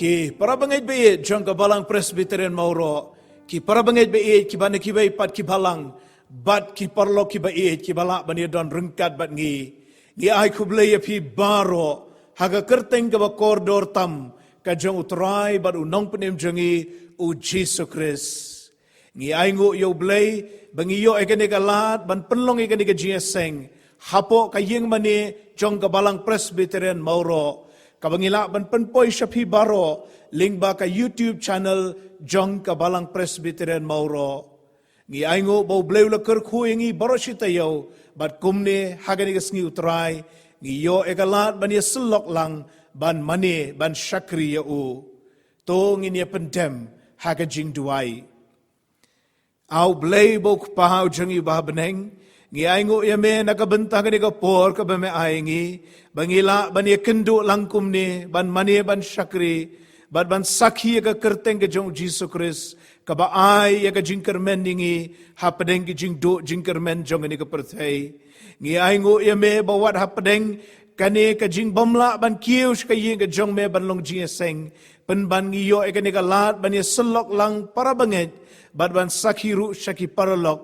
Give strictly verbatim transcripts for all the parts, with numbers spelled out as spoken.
Ki para bangeit ba ïeit jong ka Balang Presbyterian Mawroh, ki para bangeit ba ïeit kiba na kiwei pat ki balang, bad ki paralok kiba ïeit kiba lah ban ïadon ryngkat bad ngi. Ngi ai khublei ïa phi baroh ha ka kyrteng kaba kordor tam ka jong U Trai bad U Nongpynim jong ngi, U Jisu Khrist. Ngi ainguh ïa U Blei ba ngi ïoh ïa kane ka lad ban pynlong ïa kane ka jingïaseng hapoh ka ïing mane jong ka Balang Presbyterian Mawroh, kaba ngi lah ban pynpoi sha phi baroh lyngba ka YouTube channel jong ka Balang Presbyterian Mawroh. Ngi ainguh ba U Blei u la kyrkhu ïa ngi baroh shi taïew, bad kumne ha kane ka sngi U Trai ngi ïoh ïa ka lad ban ïasyllok lang, ban mane, ban shakri ïa U. To ngin ïa pyndem ha ka jingduwai. A U Blei ba U Kpa jong ngi uba ha bneng, ngi ainguh ïa Me na ka bynta kane ka por kaba Me ai ngi, ba ngi lah ban ïakynduh lang kumne, ban mane, ban shakri, bad ban sakhi ïa ka kyrteng ka jong U Jisu Khrist, kaba ai ïa ka jingkyrmen ïa ngi hapdeng ki jingduh jingkyrmen jong kane ka pyrthei. Ngi ainguh ïa Me ba wat hapdeng kane ka jingbymlah ban kiew sha ka ïing ka jong Me ban long jingïaseng, pynban ngi ïoh ïa kane ka lad ban ïasyllok lang para bangeit, bad ban sakhi ruh sha ki paralok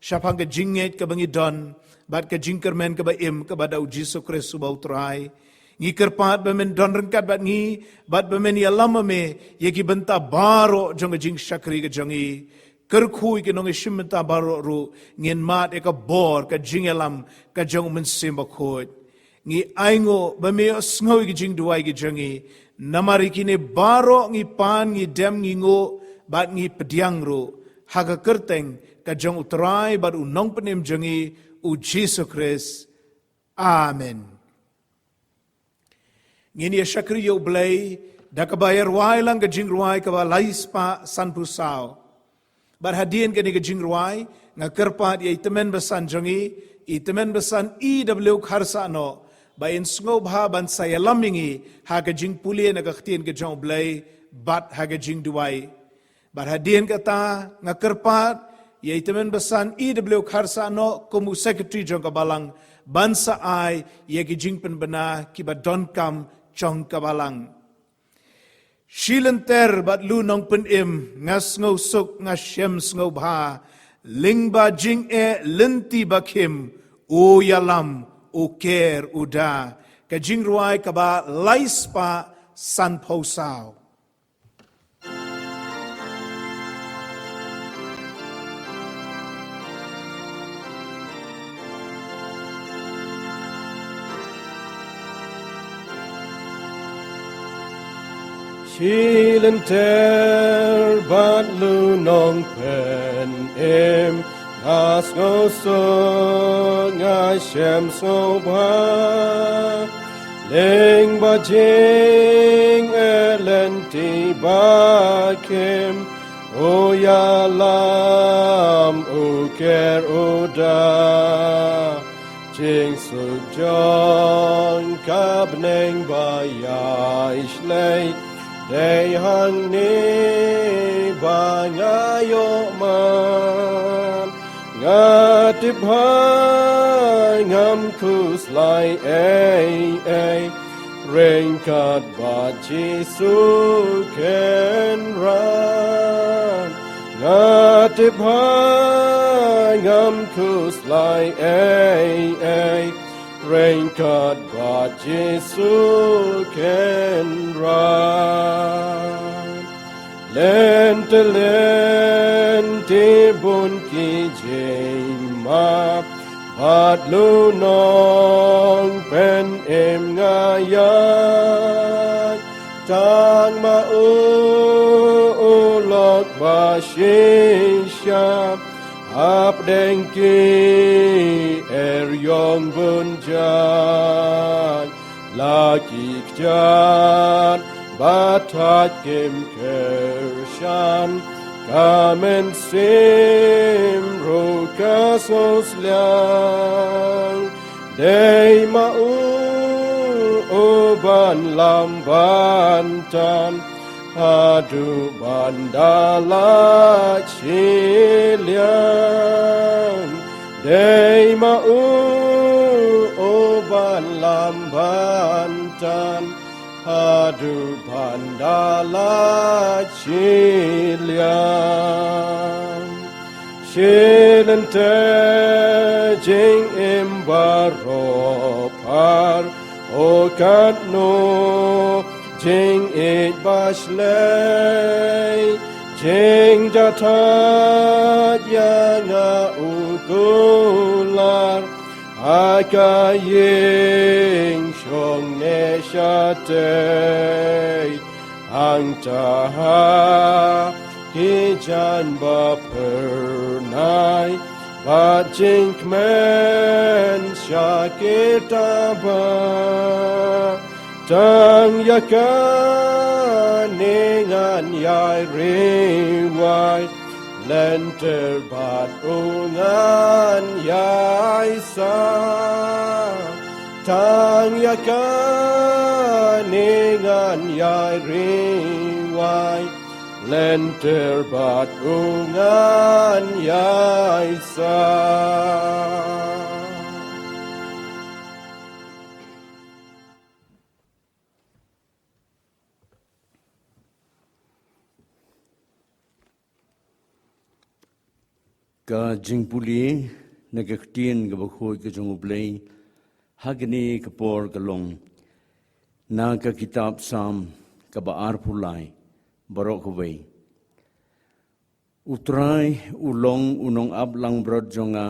shaphang ka jingngeit kaba ngi don, bad ka jingkyrmen kaba im kaba da U Jisu Khrist uba U Trai. Ngi kyrpad ba Men don ryngkat bad ngi, bad ba Men ïalam ma Me ïa ki bynta baroh jong ka jingshakri ka jong ngi. Kyrkhu ïa ki nongïashim bynta baroh ruh, ngin mad ïa ka bor ka jingïalam ka jong U Mynsiem Bakhuid. Ngi ainguh ba Me ïohsngew ïa ki jingduwai ki jong ngi. Namar ïa kine baroh ngi pan, ngi dem, ngi nguh, bad ngi pdiang ruh ha ka kyrteng ka jong U Trai bad U Nongpynim jong ngi, U Jisu Khrist. Amen. Ngin ïa shakri ïa U Blei da kaba ïa rwai lang ka jingrwai kaba lai spah sanphew saw. Bad hadien kane ka jingrwai, nga kyrpad ïa i tymmen basan jong ngi, i tymmen basan E W Kharsahnoh, ba in sngewbha ban sa ïalam ïa ngi ha ka jingpule na ka Ktien ka jong U Blei, bad ha ka jingduwai. Bad hadien kata, nga kyrpad ïa i tymmen basan E W Kharsahnoh kum u Secretary jong ka Balang, ban sa ai ïa ki jingpynbna kiba donkam jong ka Balang. Shi lynter bad lu nongpynim, nga sngewsuk, nga shem sngewbha, lyngba jingeh lynti ba khim, u ïalam, u ker, u da. Ka jingrwai kaba lai spah sanphew saw. Shi lynter bad lu nongpynim, nga sngewsuk, nga shem sngewbha, lyngba jingeh lynti ba khim, u ïalam, u ker, u da. Jingsuk jong ka bneng ba ïaishlei, dei hangne ba nga ïoh man. Nga tip ba ngam khuslai ei ei, ryngkat bad Jisu Kynrad. Nga tip ba ngam khuslai ei ei, ryngkat bad Jisu Kynrad. Lynti lynti bun ki jingma, bad lu nongpynim nga ïaid. Tang ma u, u lok ba shisha, hapdeng ki eriong bun jait. La ki kjat ba thait kim kyrshan, ka mynsiem ruh ka sngewsliang. Dei ma u, u ban lam ban tan, haduh ban da la shiliang. Dei ma u, u ban lam ban tan, Haduh ban da lait shiliang, shi lynter jingim baroh phar, oh katno jingïeit ba shlei, jingjahthait ïa nga u kular, ha ka ïing shong ne shatei, hangta ha ki jaiñ ba phyrnai, bad jingkmen sha kita ba. Tang ïa kane ngan ïai riwai, lynter bad u ngan ïai sah. Tang ïa kane ngan ïai riwai, lynter bad u ngan ïai sah. Ka jingpule na ka ktien kaba khuid ka jong U Blei ha kane ka por ka long na ka kitab Salm kaba arphew lai, baroh kawei. U Trai u long u nongaplangbrot jong nga,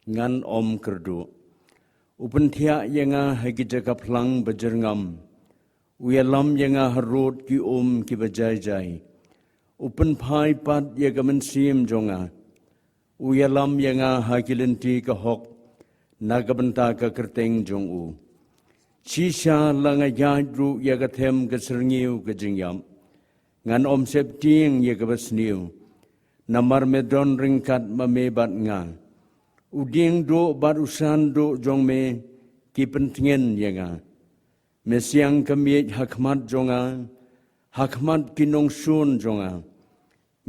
ngan ym kyrduh. U pynthiah ïa nga ha ki jaka phlang ba jyrngam. U ïalam ïa nga harud ki um kiba jai jai. U pynphai pat ïa ka mynsiem jong nga. U ïalam ïa nga ha ki lynti ka hok na ka bynta ka kyrteng jong u. Shisha la nga ïaid ruh ïa ka them ka syrngiew ka jingïap, ngan ym sheptieng ïa kaba sniew, namar me don ryngkat ma me bad nga. U dieng duh bad u san duh jong me ki pyntngen ïa nga. Me siang ka miej ha khmat jong nga, ha khmat ki nongshun jong nga.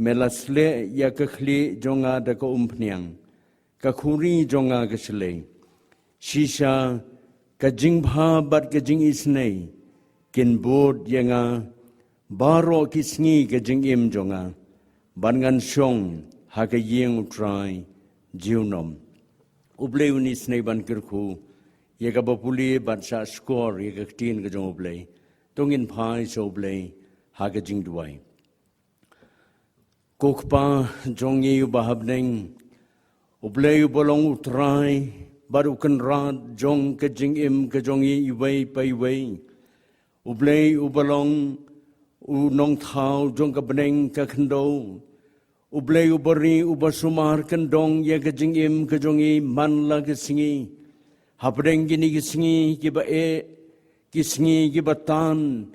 Me la sleh ïa ka khlieh jong nga da ka umphniang, ka khuri jong nga ka shlei. Shisha ka jingbha bad ka jingisynei kin bud ïa nga baroh ki sngi ka jingim jong nga, bad ngan shong ha ka ïing U Trai junom. U Blei un isynei ban kyrkhu ïa kaba pule bad shah shkor ïa ka ktien ka jong U Blei. To ngin phai sha U Blei ha ka jingduwai. Ko Kpa jong ngi uba ha bneng, U Blei uba long U Trai bad U Kynrad jong ka jingim ka jong ngi iwei pa iwei. U Blei uba long U Nongthaw jong ka bneng ka khyndew. U Blei uba ri uba sumar kyndong ïa ka jingim ka jong ngi man la ka sngi. Hapdeng kine ki sngi kiba eh, ki sngi kiba tan,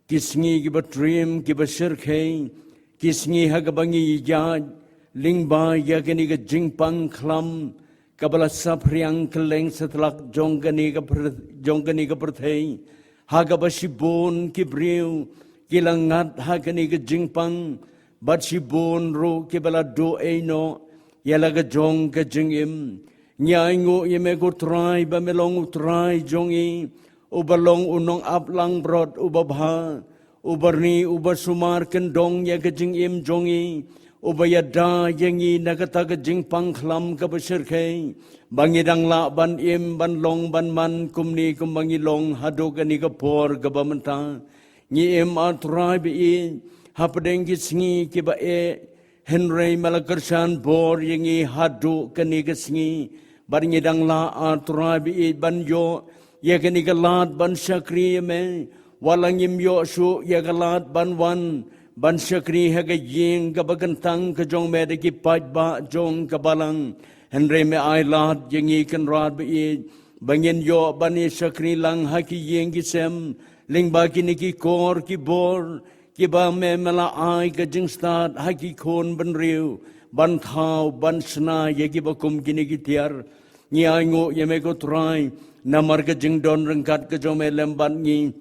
ki sngi kiba triem, kiba shyrkhei, ki sngi ha kaba ngi ïaid lyngba ïa kane ka jingpang khlam kaba la saphriang kylleng satlak jong kane ka pyrth-, jong kane ka pyrthei, ha kaba shibun ki briew ki la ngat ha kane ka jingpang, bad shibun ruh kiba la duh ei noh ïa la ka jong ka jingim. Ngi ainguh ïa me ko Trai ba me long U Trai jong ngi, uba long U Nongaplangbrot uba bha, uba ri uba sumar kyndong ïa ka jingim jong ngi, uba ïada ïa ngi na kata ka jingpang khlam kaba shyrkhei, ba ngi dang lah ban im ban long ban man kumne kumba ngi long haduh kane ka por kaba mynta. Ngi im, A Trai ba ïeit, hapdeng ki sngi kiba eh, hynrei me la kyrshan bor ïa ngi haduh kane ka sngi. Bad ngi dang lah, A Trai ba ïeit, ban ïoh ïa kane ka lad ban shakri ïa me. Wat la ngim ïoh shuh ïa ka lad ban wan ban shakri ha ka ïing kaba kyntang ka jong me da ki paidbah jong ka balang, hynrei me ai lad ïa ngi, Kynrad ba ïeit, ba ngin ïoh ban ïa shakri lang ha ki ïing ki sem lyngba kine ki kor ki bor kiba me, me la ai ka jingstad ha ki khun bynriew ban thaw ban shna ïa kiba kum kine ki tiar. Ngi ainguh ïa me ko Trai namar ka jingdon ryngkat ka jong me lem bad ngi.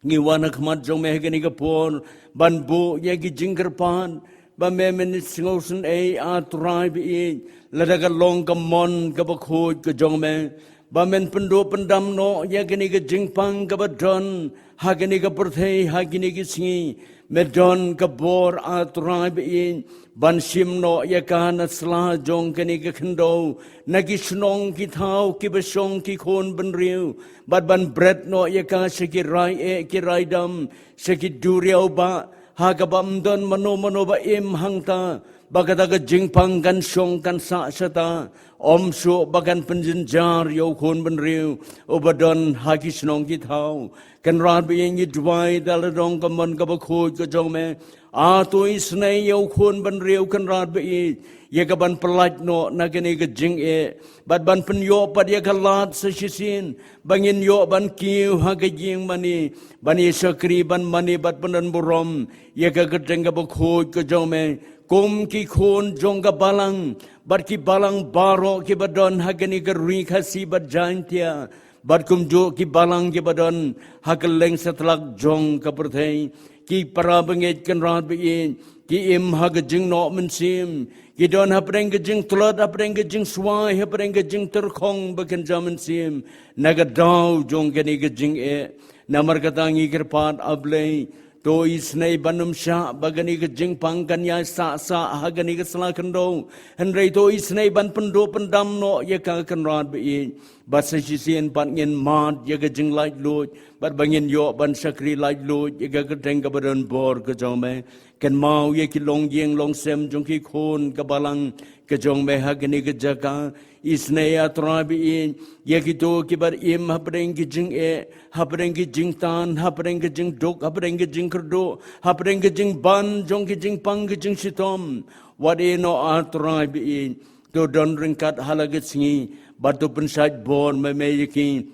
Ngi wan ha khmat jong me ha kane ka por ban buh ïa ki jingkyrpad ba me men sngewsynei, A Trai ba ïeit, lada ka long ka mon kaba khuid ka jong me, ba men pynduh pyndam noh ïa kane ka jingpang kaba don ha kane ka pyrthei ha kine ki sngi. Me don ka bor, A Trai ba ïeit, ban shim noh ïa ka na sla jong kane ka khyndew, na ki shnong ki thaw kiba shong ki khun bynriew, bad ban bret noh ïa ka sha ki rai eh ki rai dam, sha ki duriaw bah, ha kaba ym don mano mano ba im hangta, ba kata ka jingpang kan shong kan sah shata. Ym shuh ba kan pynjynjar ïa u khun bynriew uba don ha ki shnong ki thaw. Kynrad ba ïeit, ngi duwai da la dong ka mon kaba khuid ka jong me, A, to isynei ïa u khun bynriew, Kynrad ba ïeit, ïa ka ban pyllait noh na kane ka jingeh, bad ban pynïoh pat ïa ka lad sa shisien, ba ngin ïoh ban kiew ha ka ïing mane, ban ïa shakri ban mane bad pyndon burom ïa ka kyrteng kaba khuid ka jong me, kum ki khun jong ka balang, bad ki balang baroh kiba don ha kane ka ri Khasi bad Jaintia, bad kumjuh ki balang kiba don ha kylleng satlak jong ka pyrthei. Ki para bangeit, Kynrad ba ïeit, ki im ha ka jingnoh mynsiem, ki don hapdeng ka jingtlot, hapdeng ka jingswai, hapdeng ka jingtyrkhong ba kynja mynsiem na ka daw jong kane ka jingeh. Namar kata ngi kyrpad, A Blei, to isynei ban ym shah ba kane ka jingpang kan ïai sah sah ha kane ka sla khyndew, hynrei to isynei ban pynduh pyndam noh ïa ka, Kynrad ba ïeit, ba sa shisien pat ngin mad ïa ka jinglaitluid, bad ba ngin ïoh ban shakri laitluid ïa ka kyrteng kaba don bor ka jong me. Kynmaw ïa ki longïing longsem jong ki khun ka balang ka jong me ha kane ka jaka. Isynei, A Trai ba ïeit, ïa kito kiba im hapdeng ki jingeh, hapdeng ki jingtan, hapdeng ki jingduk, hapdeng ki jingkyrduh, hapdeng ki jingban jong ki jingpang ki jingshitom. Wat ïehnoh, A Trai ba ïeit, to don ryngkat ha la ka sngi, bad to pynshait bor me me ïa ki,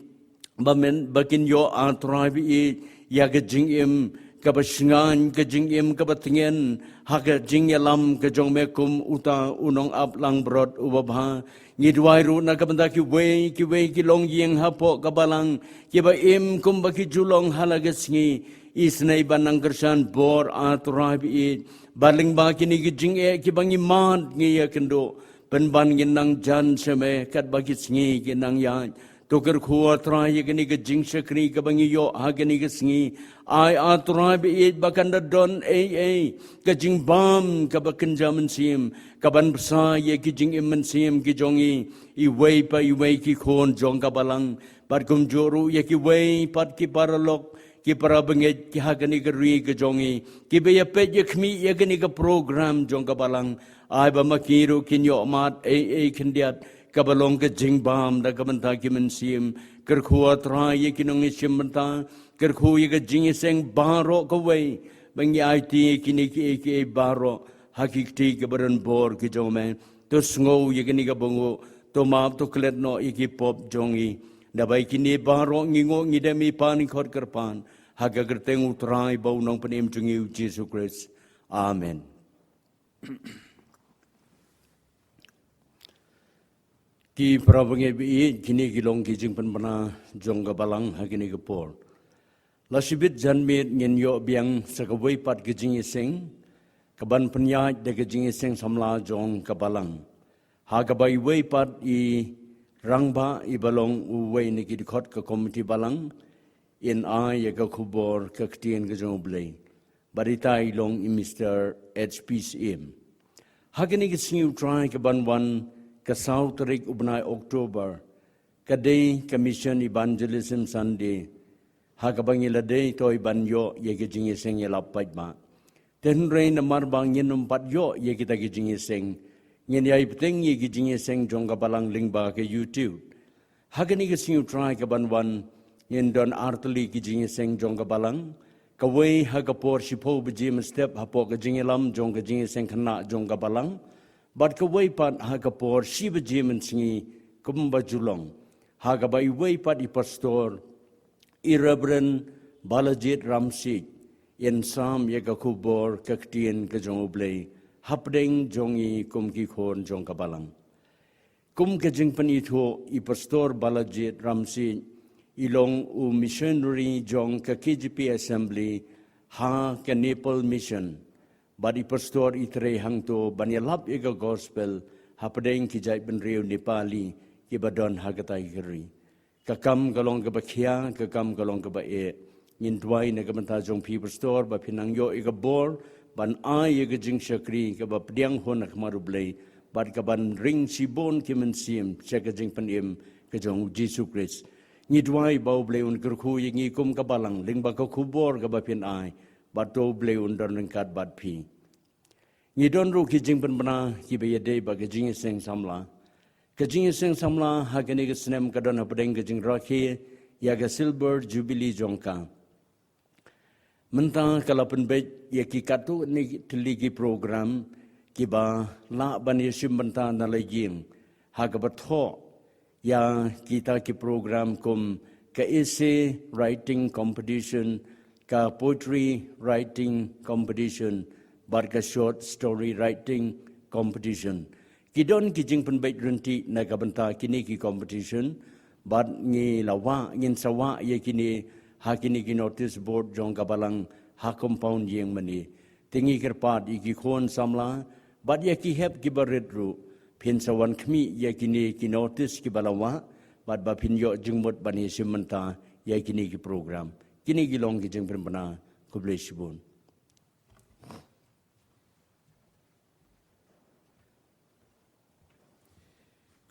ba men, ba kin ïoh, A Trai ba ïeit, ïa ka jingim kaba shngaiñ, ka jingim kaba tngen ha ka jingïalam ka jong me kum uta u nongap langbrot uba bha. Ngi duwai ruh na ka bynta kiwei kiwei ki longïing hapoh ka balang, kiba im kumba ki ju long ha la ka sngi. Isynei ban nang kyrshan bor, A Trai ba ïeit, ba lyngba kine ki jingeh kiba ngi mad ngi ïakynduh, pynban ngin nang jan sha me katba ki sngi ki nang ïaid. To kyrkhu, A Trai, ïa kane ka jingshakri kaba ngi ïoh ha kane ka sngi. Ai, A Trai ba ïeit, ba kan da don ei ei ka jingbam kaba kynja mynsiem, kaban bsa ïa ki jingim mynsiem ki jong ngi, iwei pa iwei ki khun jong ka balang, bad kumjuh ruh ïa kiwei pat ki paralok, ki para bangeit ki ha kane ka ri ka jong ngi, kiba ïa peit ïa khmih ïa kane ka program jong ka balang. Ai ba ma ki ruh kin ïoh mad ei ei khyndiat kaba long ka jingbam da ka bynta ki mynsiem. Kyrkhu, A Trai, ïa ki nongïashim bynta, kyrkhu ïa ka jingïaseng baroh kawei, ba ngi aiti ïa kine kiei kiei baroh ha ki kti kaba don bor ki jong me. To sngew ïa kane ka bynguh, to map, to klet noh ïa ki pop jong ngi. Naba ïa kine baroh ngi nguh ngi dem, ngi pan, ngi khot kyrpad ha ka kyrteng U Trai bad U Nongpynim jong ngi U Jisu Khrist. Amen. Ki para bangeit ba ïeit, kine ki long ki jingpynbna jong ka balang ha kine ki por. La shibit janmiet ngin ïoh biang sa kawei pat ka jingïaseng kaban pynïaid da ka jingïaseng samla jong ka balang, ha kaba iwei pat i rangbah iba long uwei na ki dkhot ka komiti balang in ai ïa ka khubor ka ktien ka jong U Blei. Bad itai i long i Mister H P Syiem. Ha kane ka sngi U Trai kaban wan, ka saw tarik u bnai October, ka dei ka Mission Evangelism Sunday, ha kaba ngi la dei to i ban ïoh ïa ka jingïaseng ïalap paidbah. Te hynrei namar ba ngin ym pat ïoh ïa kita ki jingïaseng, ngin ïai bteng ïa ki jingïaseng jong ka balang lyngba ka YouTube. Ha kane ka sngi U Trai kaban wan, ngin don artylli ki jingïaseng jong ka balang. Kawei ha ka por shiphew baje mynstep hapoh ka jingïalam jong ka jingïaseng khynnah jong ka balang. Bad kawei pat ha ka por shi baje mynsngi kumba ju long, ha kaba iwei pat i pastor, i Reverend Balajied Ramsik, in sam ïa ka khubor ka ktien ka jong U Blei hapdeng jong ngi kum ki khun jong ka balang. Kum ka jingpynithuh, i Pastor Balajied Ramsik i long u missionary jong ka K J P Assembly ha ka Nepal Mission. Bad i pastor i trei hangto ban ïalap ïa ka gospel hapdeng ki jaitbynriew Nepali kiba don ha katai ka ri. Ka kam ka long kaba khia, ka kam ka long kaba eh. Ngin duwai na ka bynta jong phi pastor, ba phin nang ïoh ïa ka bor ban ai ïa ka jingshakri kaba pdiang hok na khmat U Blei, bad kaban ring shibun ki mynsiem sha ka jingpynim ka jong U Jisu Khrist. Ngi duwai ba U Blei un kyrkhu ïa ngi kum ka balang lyngba ka khubor kaba phin ai, bad to U Blei un don ryngkat bad phi. Ngi don ruh ki jingpynbna kiba ïadei bad ka jingïaseng samla. Ka jingïaseng samla ha kane ka snem ka don hapdeng ka jingrakhe ïa ka Silver Jubilee jong ka. Mynta ka la pynbeit ïa ki katto katne tylli ki program kiba lah ban ïashim bynta na la ïing, ha kaba thoh ïa kita ki program kum ka essay writing competition, ka poetry writing competition, bad ka short story writing competition. Ki don ki jingpynbeit ryntih na ka bynta kine ki competition, bad ngi la wah, ngin sa wah ïa kine ha kine ki notice board jong ka balang ha compound ïing mynne. Te ngi kyrpad ïa ki khun samla bad ïa ki hep kiba rit ruh, phin sa wan khmih ïa kine ki notice kiba la wah, bad ba phin ïoh jingmut ban ïashim bynta ïa kine ki program. Kine ki long ki jingpynbna. Khublei shibun.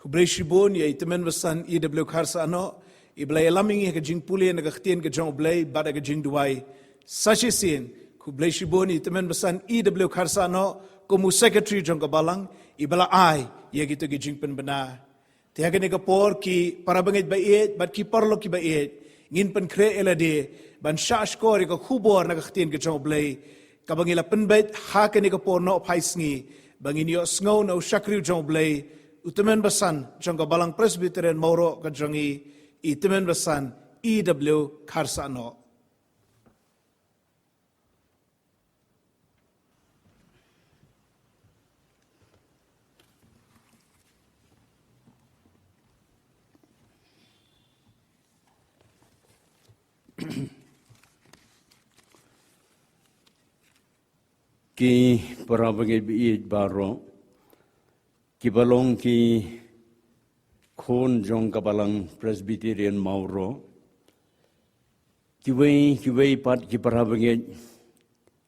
Khublei shibun ïa i Tymmen Basan E W Kharsahnoh, iba la ïalam ïa ngi ha ka jingpule na ka ktien ka jong U Blei bad ha ka jingduwai. Sa shisien, khublei shibun ïa i Tymmen Basan E W Kharsahnoh, kum u secretary jong ka balang, iba la ai ïa kito ki jingpynbna. Te ha kane ka por, ki para bangeit ba ïeit bad ki paralok kiba ïeit, ngin pynkhreh ïa lade ban shah shkor ïa ka khubor na ka ktien ka jong U Blei, kaba ngi la pynbeit ha kane ka por noh phai sngi, ba ngin ïohsngew na u shakri u jong U Blei, u Tymmen Basan jong ka Balang Presbyterian Mawroh ka jong ngi, i Tymmen Basan E W Kharsahnoh. Ki para bangeit ba ïeit baroh, kiba long ki khun jong ka Balang Presbyterian Mawroh, kiwei kiwei pat ki para bangeit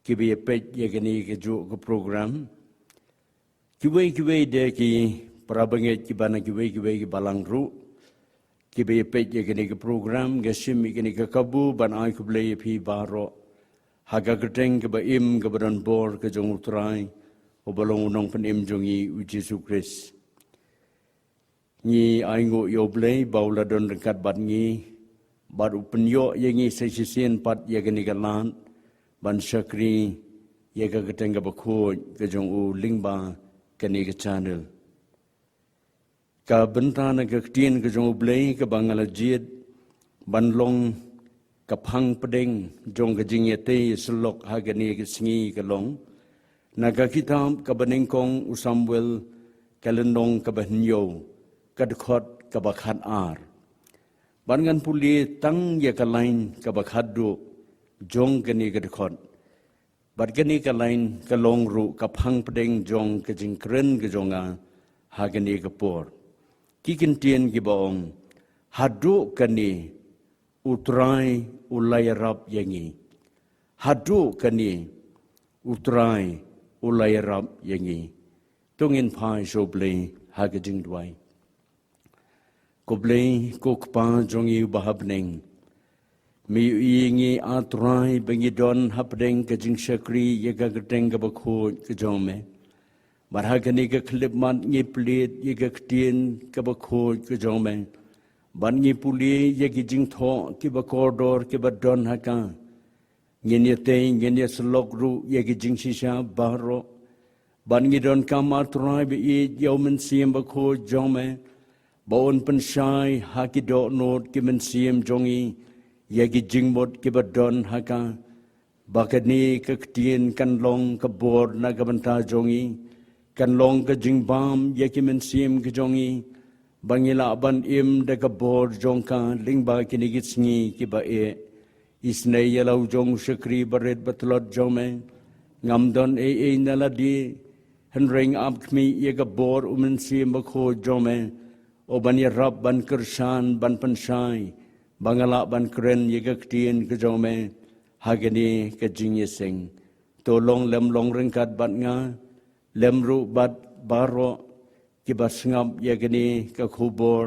kiba ïa peit ïa kane kajuh ka program, kiwei kiwei de ki para bangeit kiba na kiwei kiwei ki balang ruh, kiba ïa peit ïa kane ka program, nga shim ïa kane ka kabu ban ai khublei ïa phi baroh ha ka kyrteng kaba im kaba don bor ka jong U Trai, uba long u Nongpynim jong ngi U Jisu Khrist. Ngi ainguh ïa U Blei ba u la don ryngkat bad ngi, bad u pynïoh ïa ngi sa shisien pat ïa kane ka lad ban shakri ïa ka kyrteng kaba khuid ka jong u lyngba kane ka channel. Ka bynta na ka ktien ka jong U Blei kaba nga la jied ban long ka phang pdeng jong ka jingïatei ïasyllok ha kane ka sngi ka long na ka kitab kaba nyngkong u Samuel, ka lynnong kaba hynñiew, ka dkhot kaba khatar. Bad ngan pule tang ïa ka lain kaba khatduh jong kane ka dkhot. Bad kane ka lain ka long ruh ka phang pdeng jong ka jingkren ka jong nga ha kane ka por. Ki kyntien kiba ong, haduh kane U Trai u la ïarap ïa ngi. Haduh kane U Trai u la ïarap ïa ngi. To ngin phai sha U Blei ha ka jingduwai. Ko Blei, ko Kpa jong ngi uba ha bneng, me ïohi ïa ngi, A Trai, ba ngi don hapdeng ka jingshakri ïa ka kyrteng kaba khuid ka jong me. Bad ha kane ka khyllipmat ngi plied ïa ka ktien kaba khuid ka jong me. Bad ngi pule ïa ki jingthoh kiba kordor kiba don ha ka. Ngin ïatei, ngin ïasyllok ruh ïa ki jingshisha baroh. Bad ngi donkam, A Trai ba ïeit, ïa U Mynsiem Bakhuid jong me, ba un pynshai ha ki dohnud ki mynsiem jong ngi ïa ki jingmut kiba don ha ka, ba kane ka ktien kan long ka bor na ka bynta jong ngi, kan long ka jingbam ïa ki mynsiem ki jong ngi, ba ngi lah ban im da ka bor jong ka lyngba kine ki sngi kiba eh. Isynei ïa la u jong u shakri barit batlot jong me. Ngam don ei ei na lade, hynrei nga ap khmih ïa ka bor U Mynsiem Bakhuid jong me, O ban ïarap, ban kyrshan, ban pynshai ba nga lah ban kren ïa ka ktien ka jong me ha kane ka jingïaseng. To long lem long ryngkat bad nga, lem ruh bad baroh kiba sngap ïa kane ka khubor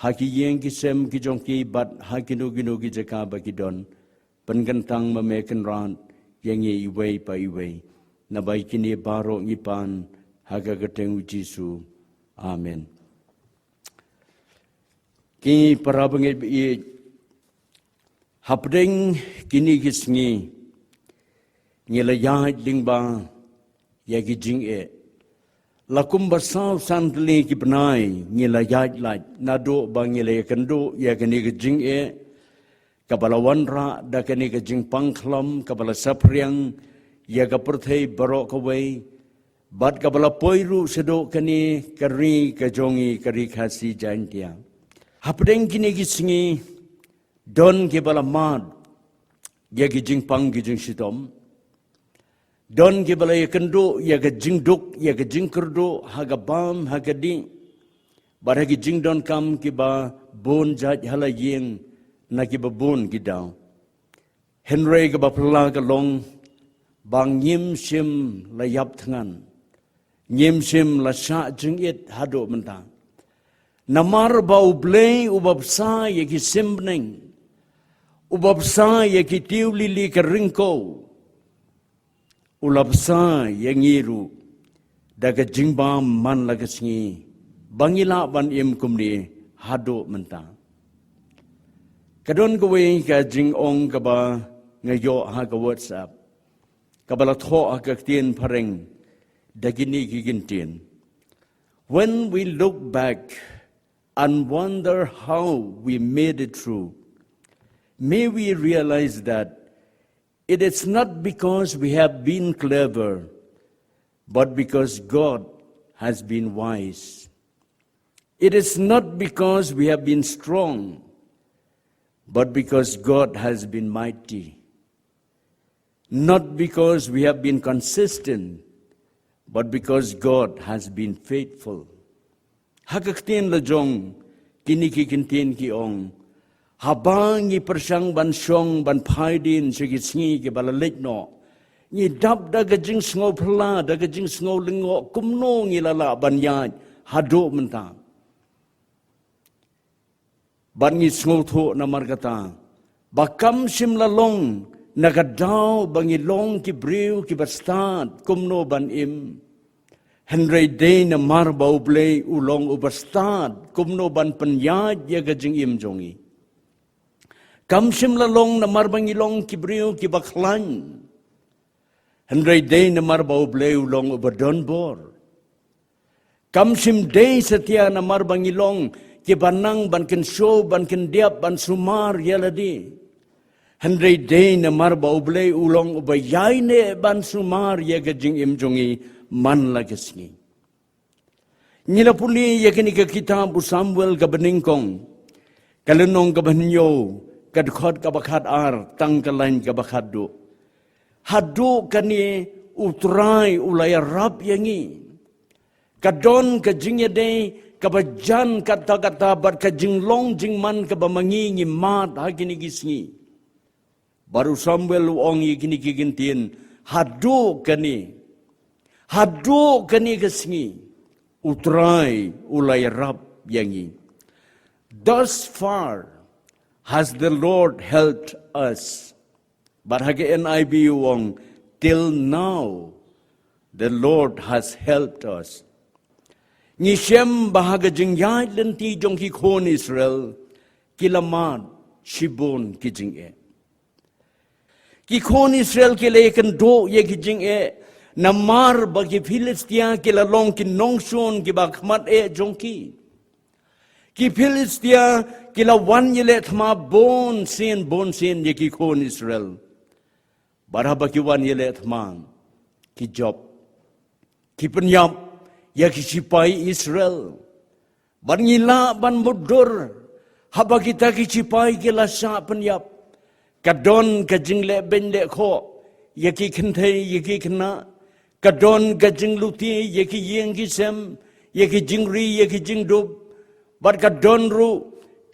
ha ki ïing ki sem ki jong ki bad ha kino kino ki jaka ba ki don. Pynkyntang ma me Kynrad ïa ngi iwei pa iwei. Naba ïa kine baroh ngi pan ha ka kyrteng u Jisu. Amen. Ki para bangeit ba ïeit, hapdeng kine ki sngi ngi la ïaid lyngba ïa ki jingeh. La kumba saw san tylli ki bnai ngi la ïaid lait naduh ba ngi la ïakynduh ïa kane ka jingeh kaba la wanrah da kane ka jingpang khlam kaba la saphriang ïa ka pyrthei baroh kawei, bad kaba la poi ruh shaduh kane ka ri ka jong ngi, ka ri Khasi Jaintia. Hapdeng kine ki sngi don kiba la mad ïa ki jingpang ki jingshitom. Don kiba la ïakynduh ïa ka jingduk, ïa ka jingkyrduh ha ka bam ha ka dih, bad ha ki jingdonkam kiba bun jait ha la ïing na kiba bun ki daw. Hynrei kaba phylla ka long ba ngim shym la ïap thngan, ngim shym la shah jingit haduh mynta. Namar ba U Blei uba bsa ïa ki sim bneng, uba bsa ïa ki tiew lili ka ryngkew, u la bsa ïa ngi ruh da ka jingbam man la ka sngi ba ngi lah ban im kumne haduh mynta. Ka don kawei ka jingong kaba nga ïoh ha ka WhatsApp, kaba la thoh ha ka ktien phareng da kine ki kyntien: When we look back and wonder how we made it through, may we realize that it is not because we have been clever, but because God has been wise. It is not because we have been strong, but because God has been mighty. Not because we have been consistent, but because God has been faithful. Ha ka ktien la jong, kine ki kyntien ki ong: Haba ngi pyrshang ban shong ban phai dien sha ki sngi kiba la leit noh, ngi dap da ka jingsngew phylla, da ka jingsngew lyngngoh kumno ngi la lah ban ïaid haduh mynta. Bad ngi sngewthuh namar kata ba kam shym la long na ka daw ba ngi long ki briew kiba stad kumno ban im. Hynrei dei namar ba U Blei u long uba stad kumno ban pynïaid ïa ka jingim jong ngi. Kam shym la long namar ba ngi long ki briew kiba khlaiñ. Hynrei dei namar ba U Blei u long uba don bor. Kam shym dei satia namar ba ngi long kiba nang ban kynshew, ban kyndiap, ban sumar ïa lade. Hynrei dei namar ba U Blei u long uba ïaineh ban sumar ïa ka jingim jong ngi man la ka sngi. Ngi la pule ïa kane ka kitab u Samuel kaba nyngkong, ka lynnong kaba hynñiew, ka dkhot kaba khatar tang ka lain kaba khatduh. Haduh kane U Trai u la ïarap ïa ngi. Ka don ka jingïadei kaba jan katta katta bad ka jinglong jingman kaba ma ngi ngi mad ha kine ki sngi. Bad u Samuel u ong ïa kine ki kyntien: Haduh kane, haduh kane ka sngi, U Trai u la ïarap ïa ngi. Thus far has the Lord helped us. Bad ha ka N I V u ong: Till now the Lord has helped us. Ngi shem ba ha ka jingïaid lynti jong ki khun Israel ki la mad shibun ki jingeh. Ki khun Israel ki la ïakynduh ïa ki jingeh namar ba ki Philistia ki la long ki nongshun kiba khmat eh jong ki. Ki Philistia ki la wan ïaleh thma bun sien bun sien ïa ki khun Israel. Bad haba ki wan ïaleh thma, ki jop, ki pynïap ïa ki shipai Israel. Bad ngi lah ban mutdur haba kita ki shipai ki la shah pynïap. Ka don ka jingleh beiñ leh khoh ïa ki kynthei ïa ki khynnah. Ka don ka jingluti ïa ki ïing ki sem, ïa ki jingri ïa ki jingdup. Bad ka don ruh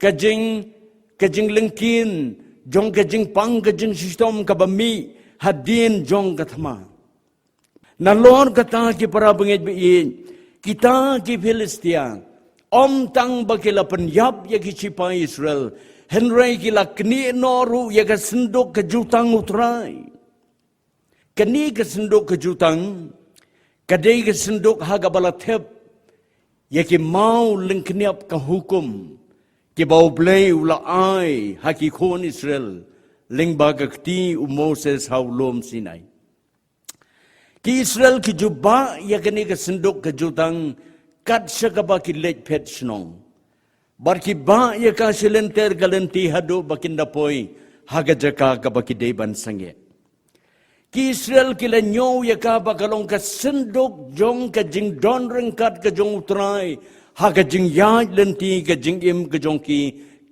ka jing, ka jinglyngkhin jong ka jingpang ka jingshitom kaba mih hadien jong ka thma. Nalor kata, ki para bangeit ba-ïeit, kita ki Philistia, ym tang ba ki la pynïap ïa ki shipai Israel, hynrei ki la knieh noh ruh ïa ka synduk ka jutang U Trai. Kane ka synduk ka jutang ka dei ka synduk ha kaba la thep ïa ki maw lyngkniap ka hukum kiba U Blei u la ai ha ki khun Israel lyngba ka kti u Moses ha u lum Sinai. Ki Israel ki ju bah ïa kane ka synduk ka jutang kat sha kaba ki leit phet shnong. Bad ki bah ïa ka sha lynter ka lynti haduh ba kin da poi ha ka jaka kaba ki dei ban sangeh. Ki Israel ki la ñiew ïa ka ba ka long ka synduk jong ka jingdon ryngkat ka jong U Trai ha ka jingïaid lynti ka jingim ka jong ki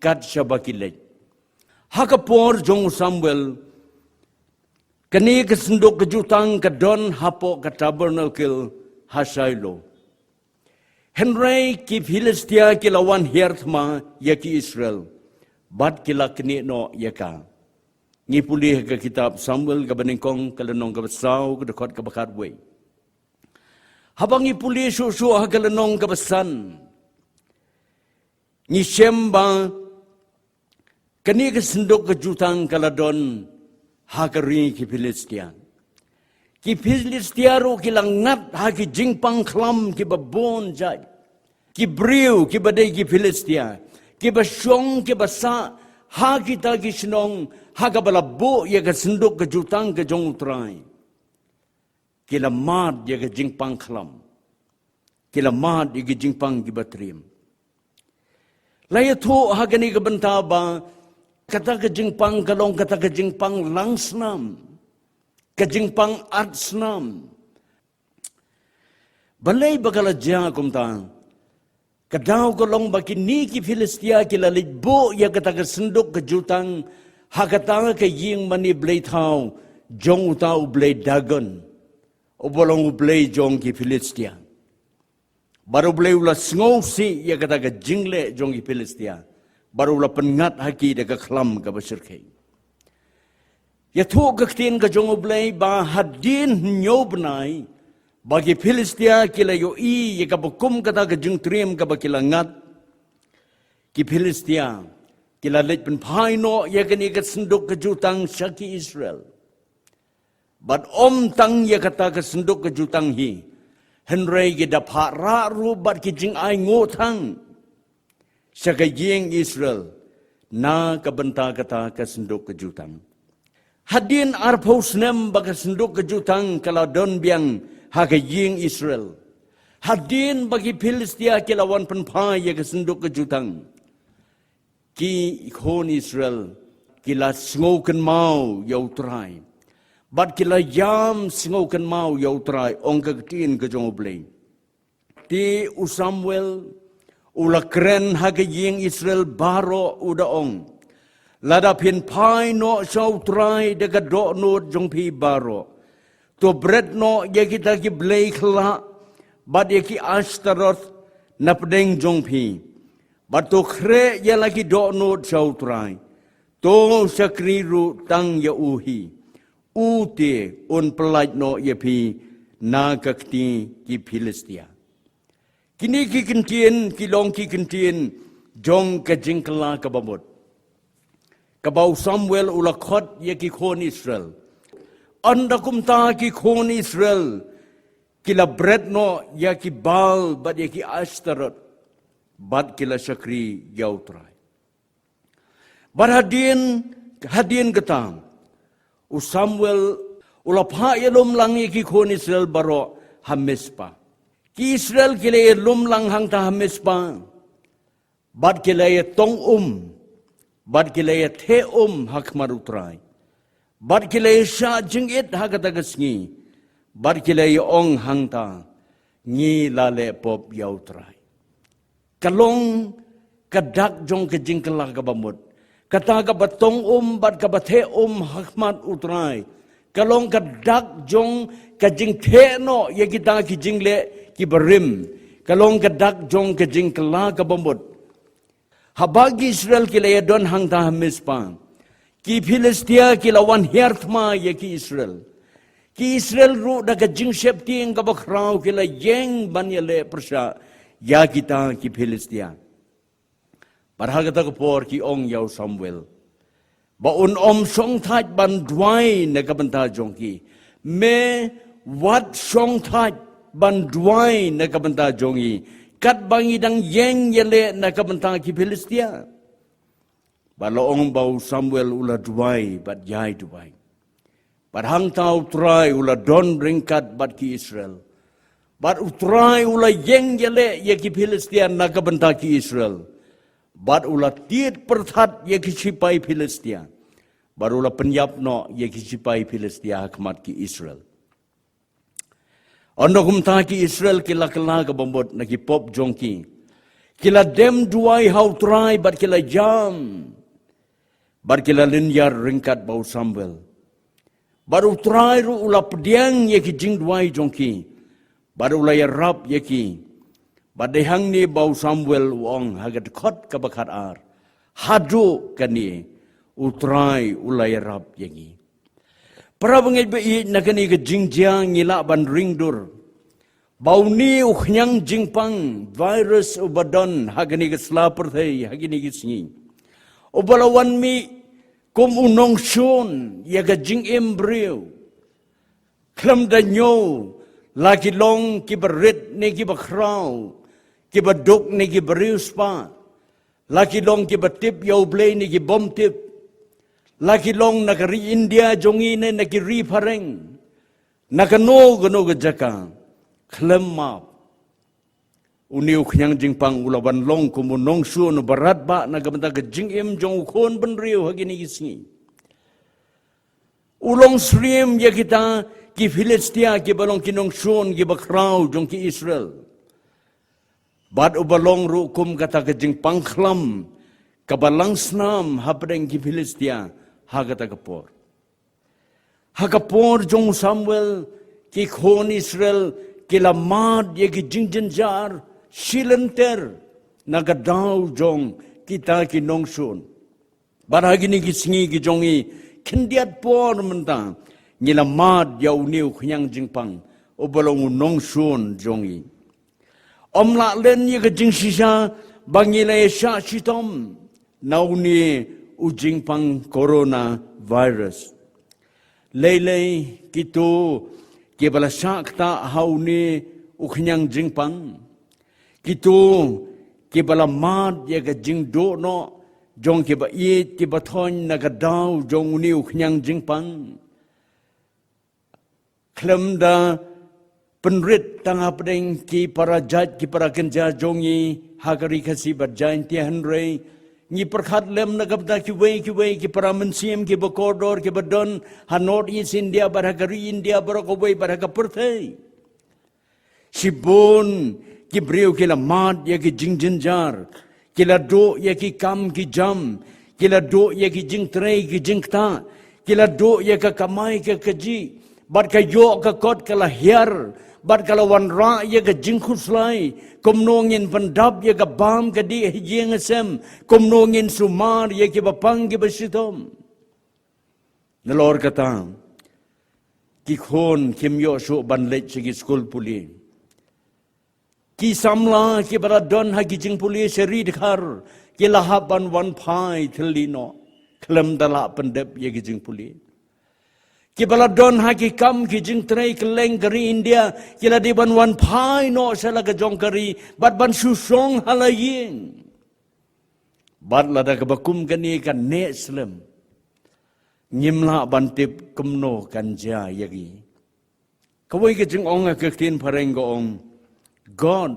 kat sha ba ki leit. Ha ka por jong u Samuel, kane ka synduk ka jutang ka don hapoh ka tabernacle ha Shiloh. Hynrei ki Philistia ki la wan hiar thma ïa ki Israel bad ki la knieh noh ïa ka. Ngi pule ha ka kitab Samuel kaba nyngkong, ka lynnong kaba saw, ka dkhot kaba khatwei. Haba ngi pule shuh shuh ha ka lynnong kaba san, ngi shem ba kane ka synduk ka jutang ka la don ha ka ri ki Philistia. Ki Philistia ruh ki la ngat ha ki jingpang khlam kiba bun jait. Ki briew kiba dei ki Philistia, kiba shong kiba sah ha kita ki shnong ha kaba la buh ïa ka synduk ka jutang ka jong U Trai, ki la mad ïa ka jingpang khlam. Ki la mad ïa ka jingpang kiba triem. La ïathuh ha kane ka bynta ba kata ka jingpang ka long kata ka jingpang lang snam, ka jingpang at snam. Balei ba ka la jia kumta? Ka daw ka long ba kine ki Philistia ki la leit buh ïa kata ka synduk ka jutang ha kata ka ïing mane blei thaw jong uta u blei Dagon, uba long u blei jong ki Philistia. Bad U Blei u la sngewsih ïa kata ka jingleh jong ki Philistia, bad u la pynngat ha ki da ka khlam kaba shyrkhei. Ïathuh ka ktien ka jong U Blei ba hadien hynñiew bnai ba ki Philistia ki la ïohi ïa kaba kum kata ka jingtriem kaba ki la ngat, ki Philistia ki la leit pynphai noh ïa kane ka synduk ka jutang sha ki Israel. Bad ym tang ïa kata ka synduk ka jutang hi, hynrei ki da phah rah ruh bad ki jingainguh thang sha ka ïing Israel na ka bynta kata ka synduk ka jutang. Hadien arphew snem ba ka synduk ka jutang ka la don biang ha ka ïing Israel, hadien ba ki Philistia ki la wan pynphai ïa ka synduk ka jutang, ki khun Israel ki la sngewkynmaw ïa U Trai, bad ki la ïam sngewkynmaw ïa U Trai, ong ka ktien ka jong U Blei. Te u Samuel u la kren ha ka ïing Israel baroh, u da ong, lada phin phai noh sha U Trai da ka dohnud jong phi baroh, to bret noh ïa kita ki blei khyllah bad ïa ki Ashtaroth na pdeng jong phi, bad to khreh ïa la ki dohnud sha U Trai, to shakri ruh tang ïa u hi, u te un pyllait noh ïa phi na ka kti ki Philistia. Kine ki kyntien ki long ki kyntien jong ka jingkylla kaba mut kaba u Samuel u la khot ïa ki khun Israel. Ynda kumta ki khun Israel ki la bret noh ïa ki Baal bad ïa ki Ashtaroth, bad ki la shakri ïa U Trai. Bad hadien, hadien kata, u Samuel u la phah ïalum lang ïa ki khun Israel baroh ha Mizpa. Ki Israel ki la ïalum lang hangta ha Mizpa, bad ki la ïatong um, bad ki la ïatheh um ha khmat U Trai, bad ki la ïashah jingit ha kata ka sngi, bad ki la ïa-ong hangta, ngi la leh pop ïa U Trai. Ka long ka dak jong ka jingkylla kaba mut. Kata kaba tong um bad kaba theh um ha khmat U Trai ka long ka dak jong ka jingtheh noh ïa kita ki jingleh kiba rim. Ka long ka dak jong ka jingkylla kaba mut. Haba ki Israel ki la ïadon hangta ha Mizpa, ki Philistia ki la wan hiar thma ïa ki Israel. Ki Israel ruh da ka jingsheptieng kaba khraw ki la ïeng ban ïaleh pyrshah ïa kita ki Philistia. Bad ha kata ka por ki ong ïa u Samuel ba un ym shong thait ban duwai na ka bynta jong ki. Me wat shong thait ban duwai na ka bynta jong ngi, katba ngi dang ïeng ïaleh na ka bynta ki Philistia. Bad la ong ba u Samuel u la duwai bad ïai duwai. Bad hangta u Trai u la don ryngkat bad ki Israel. Bad u Trai u la ïeng ïaleh ïa ki Philistia na ka bynta ki Israel. Bad u la tied pyrthat ïa ki shipai Philistia. Bad u la pynïap noh ïa ki shipai Philistia ha khmat ki Israel. Hynda kumta ki Israel ki la kylla ka bamut na ki pop jong ki. Ki la dem duwai ha u Trai bad ki la ïam. Bad ki la lynñiar ryngkat bad u Samuel. Bad u Trai ruh u la pdiang ïa ki jingduwai jong ki. Bad u la ïarap ïa ki. Bad dei hangne ba u Samuel u ong ha ka dkhot kaba khatar, haduh kane u Trai u la ïarap ïa ngi. Para bangeit ba ïeit, na kane ka jingjia ngi lah ban ring dur ba une u khñiang jingpang virus uba don ha kane ka sla pyrthei ha kine ki sngi, uba la wan mih kum u nongshun ïa ka jingim briew. Khlem da ñiew, la ki long kiba rit ne kiba khraw, kiba duk ne kiba riewspah, la ki long kiba tip ïa U Blei ne ki bym tip, la ki long na ka ri India jong ngi ne na ki ri phareng, na kano kano ka jaka, khlem map, une u khñiang jingpang u la wan long kum u nongshun uba radbah na ka bynta ka jingim jong u khun bynriew ha kine ki sngi. U long syriem ïa kita ki Philistia kiba long ki nongshun kiba khraw jong ki Israel. Bad uba long ruh kum kata ka jingpang khlam kaba lang snam hapdeng ki Philistia ha kata ka por. Ha ka por jong u Samuel, ki khun Israel ki la mad ïa ki jingjynjar shilynter na ka daw jong kita ki nongshun. Bad ha kine ki sngi ki jong ngi, khyndiat por mynta ngi la mad ïa une u khñiang jingpang uba long u nongshun jong ngi. Ym lah len ïa ka jingshisha ba ngi la ïa shah shitom na une u jingpang coronavirus. Lei lei kito kiba la shah ktah ha une u khñiang jingpang, kito kiba la mad ïa ka jingduh noh jong kiba ïeit kiba thoiñ na ka daw jong une u khñiang jingpang. Khlem da pynrit tang hapdeng ki para jait ki para kynja jong ngi ha ka ri Khasi bad Jaintia, hynrei ngi pyrkhat lem na ka bynta kiwei kiwei ki para mynsiem kiba kordor kiba don ha North East India bad ha ka ri India baroh kawei bad ha ka pyrthei. Shibun ki briew ki la mad ïa ki jingjynjar, ki la duh ïa ki kam ki jam, ki la duh ïa ki jingtrei ki jingktah, ki la duh ïa ka kamai ka kajih, bad ka ïoh ka kot ka la hiar, bad ka la wanrah ïa ka jingkhuslai. Kumno ngin pyndap ïa ka bam ka dih ha ïing ha sem, kumno ngin sumar ïa kiba pang kiba shitom. Nalor kata, ki khun kim ïoh shuh ban leit sha ki skul pule. Ki samla kiba la don ha ki jingpule sha ri Dkhar ki la hap ban wan phai thylli noh, khlem da lah pyndep ïa ki jingpule. Kiba la don ha ki kam ki jingtrei kylleng ka ri India ki la dei ban wan phai noh sha la ka jong ka ri bad ban shu shong ha la ïing. Bad lada kaba kum kane ka neh slem, ngim lah ban tip kumno kan jia ïa ngi. Kawei ka jingong ha ka ktien phareng ka ong, God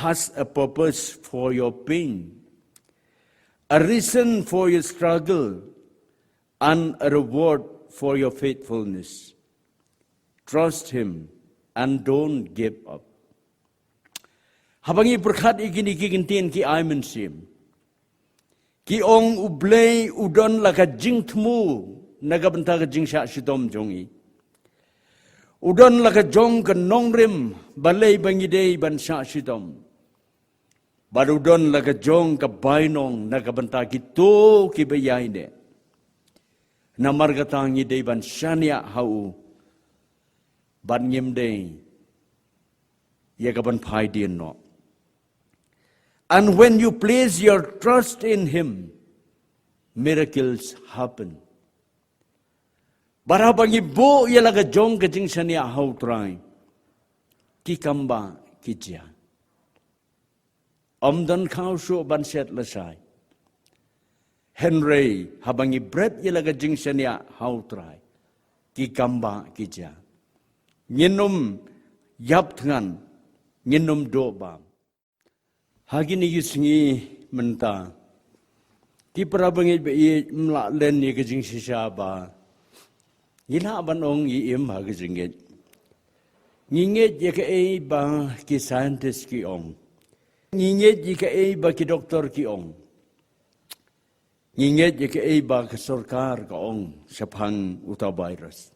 has a purpose for your pain, a reason for your struggle, and a reward for your faithfulness. Trust him and don't give up. Haba ngi pyrkhat ïa kine ki kyntien ki ai mynsiem. Ki ong U Blei u don la ka jingthmu na ka bynta ka jingshah shitom jong ngi. U don la ka jong ka nongrim balei ba ngi dei ban shah shitom. Bad u don la ka jong ka bainong na ka bynta kito kiba ïaineh. Namar kata ngi dei ban shaniah ha u. Bad ngim dei ïa ka ban phai dien noh. And when you place your trust in him, miracles happen. Bad haba ngi buh ïa la ka jong ka jingshaniah ha u Trai, ki kam ba ki jia. Ym don khaw shuh ban shet lashai. Hynrei haba ngi bret ïa la ka jingshaniah ha u Trai, ki kam ba ki jia. Ngin ym ïap thngan, ngin ym duh bam. Ha kine ki sngi mynta, ki para bangeit ba ïeit, ym lah len ïa ka jingshisha ba ngi lah ban ong ngi im ha ka jingngeit. Ngi ngeit ïa kaei ba ki scientist ki ong. Ngi ngeit ïa kaei ba ki doktor ki ong. Ngi ngeit ïa kaei ba ka sorkar ka ong shaphang uta u virus.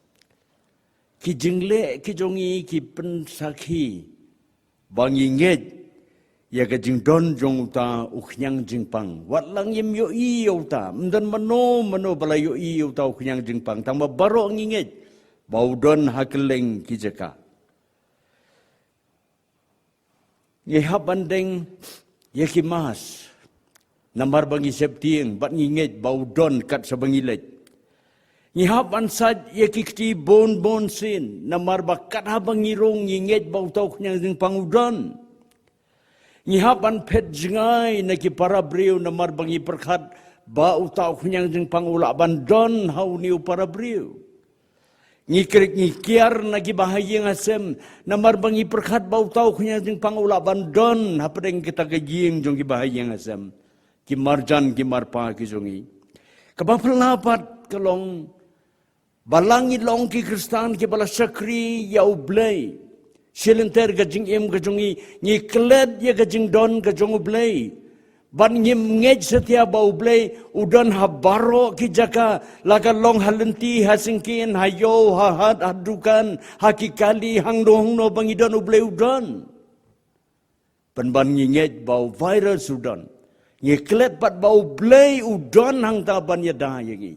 Ki jingleh ki jong ngi ki pynsakhi ba ngi ngeit ïa ka jingdon jong uta u khñiang jingpang. Wat la ngim ïohi ïa uta, ym don mano mano ba la ïohi ïa uta u khñiang jingpang, tangba baroh ngi ngeit ba u don ha kylleng ki jaka. Ngi hap ban deng ïa ki mask namar ba ngi sheptieng bad ngi ngeit ba u don kat shaba ngi leit. Ngi hap ban sait ïa ki kti bun bun sien namar ba kat haba ngi rung ngi ngeit ba uta u khñiang jingpang u don. Ngi hap ban phet jngai na ki para briew namar ba ngi pyrkhat ba uta u khñiang jingpang u lah ban don ha une u para briew. Ngi krik ngi kiar na ki bahaïing hasem namar ba ngi pyrkhat ba uta u khñiang jingpang u lah ban don hapdeng kita ka ïing jong ki bahaïing hasem, ki marjan ki marpa ki jong ngi. Kaba phylla pat ka long ba la ngi long ki Khristan kiba la shakri ïa U Blei, shi lynter ka jingim ka jong ngi ngi klet ïa ka jingdon ka jong U Blei. Bad ngim ngeit satia ba U Blei u don ha baroh ki jaka, la ka long ha lynti, ha syngkien, ha ïew, ha hat, ha dukan, ha ki kali, hangno hangno ba ngi don U Blei u don. Pynban ngi ngeit ba u virus u don, ngi klet pat ba U Blei u don hangta ban ïada ïa ngi.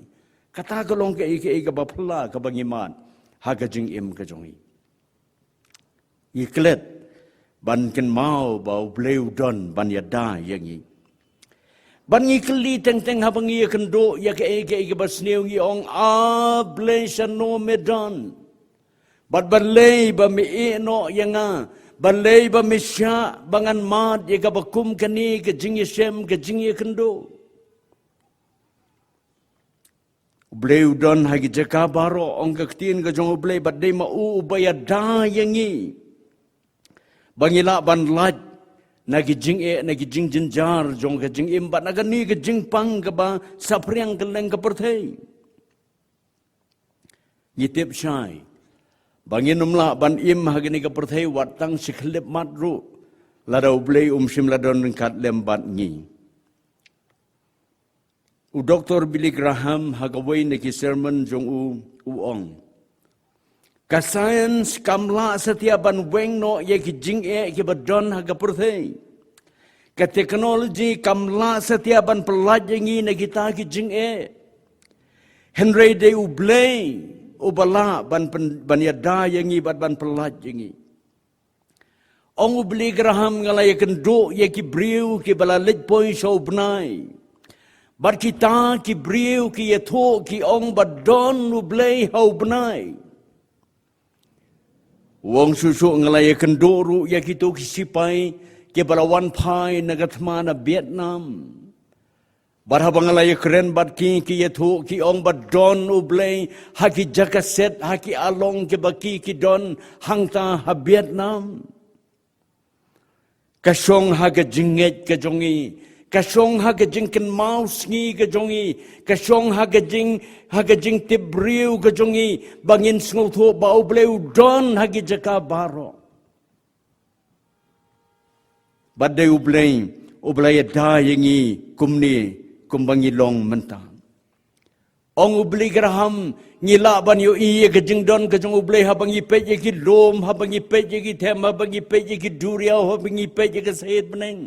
Kata ka long kaei kaei kaba phylla kaba ngi mad ha ka jingim ka jong ngi. Ngi klet ban kynmaw ba U Blei u don ban ïada ïa ngi. Ban ngi kylli teng teng haba ngi ïakynduh ïa kaei kaei kaba sniew ngi ong, A Blei, shano me don? Bad balei ba me ïeh noh ïa nga? Balei ba me shah ba ngan mad ïa kaba kum kane ka jingïashem, ka jingïakynduh? U Blei u don ha ki jaka baroh, ong ka ktien ka jong U Blei, bad dei ma u uba ïada ïa ngi ba ngi lah ban lait na ki jingeh, na ki jingjynjar jong ka jingim bad na kane ka jingpang kaba saphriang kylleng ka pyrthei. Ngi tip shai ba ngin ym lah ban im ha kane ka pyrthei wat tang shi khyllipmat ruh lada U Blei um shym la don ryngkat lem bad ngi. U Doktor Billy Graham ha kawei na ki sermon jong u, u ong, ka science kam lah satia ban weng noh ïa ki jingeh kiba don ha ka pyrthei. Ka technology kam lah satia ban pyllait ïa ngi na kita ki jingeh. Hynrei dei U Blei uba lah ban pyn-, ban ïada ïa ngi bad ban pyllait ïa ngi. Ong u Billy Graham, nga la ïakynduh ïa ki briew kiba la leit poi sha u bnai. Bad kita ki briew ki ïathuh ki ong ba don U Blei ha u bnai. U ong shuh shuh, nga la ïakynduh ruh ïa kito ki sipai kiba la wan phai na ka thma na Vietnam. Bad haba nga la ïakren bad ki, ki ïathuh ki ong ba don U Blei ha ki jaka set, ha ki along kiba ki, ki don hangta ha Vietnam. Ka shong ha ka jingngeit ka jong ngi, ka shong ha ka jingkynmaw sngi ka jong ngi, ka shong ha ka jing, ha ka jingtip briew ka jong ngi ba ngin sngewthuh ba U Blei u don ha ki jaka baroh. Bad dei U Blei uba la ïada ïa ngi kumne kumba ngi long mynta. Ong u Billy Graham, ngi lah ban ïohi ïa ka jingdon ka jong U Blei haba ngi peit ïa ki lum, haba ngi peit ïa ki them, haba ngi peit ïa ki duriaw, haba ngi peit ïa ka shait bneng.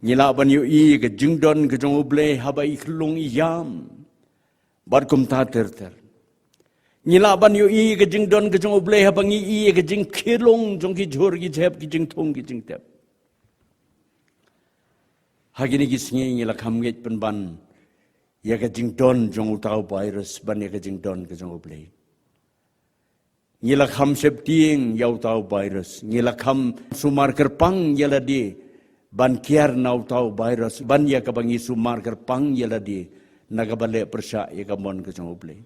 Ngi lah ban ïohi ka jingdon ka jong U Blei haba i khyllung i ïam bad kumta ter ter. Ngi lah ban ïohi ka jingdon ka jong U Blei haba ngi i ka jingkhyllung jong ki jhur ki jhep, ki jingthung ki jingtep. Ha kine ki sngi ngi la kham ngeit pynban ïa ka jingdon jong uta u virus ban ïa ka jingdon ka jong U Blei. Ngi la kham sheptieng ïa uta u virus. Ngi la kham sumar kyrpang ïa lade ban kiar na uta u virus, ban ïa kaba ngi sumar kyrpang ïa lade na kaba leh pyrshah ïa ka mon ka jong U Blei.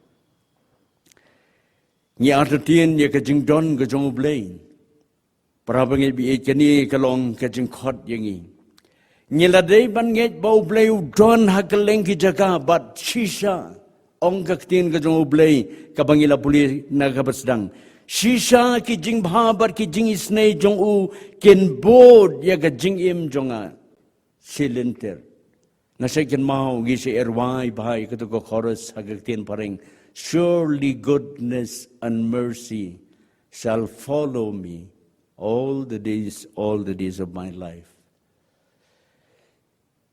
Ngi artatien ïa ka jingdon ka jong U Blei. Para bangeit ba ïeit, kane ka long ka jingkhot ïa ngi. Ngi la dei ban ngeit ba U Blei u don ha kylleng ki jaka, bad shisha, ong ka ktien ka jong U Blei kaba ngi la pule na kaba sdang, shisha ki jingbha bad ki jingisynei jong u kin bud ïa ka jingim jong nga. Shi lynter. Nga sa kynmaw ngi sa rwai bha ïa kato ka chorus ha ka ktien phareng: "Surely goodness and mercy shall follow me all the days, all the days of my life."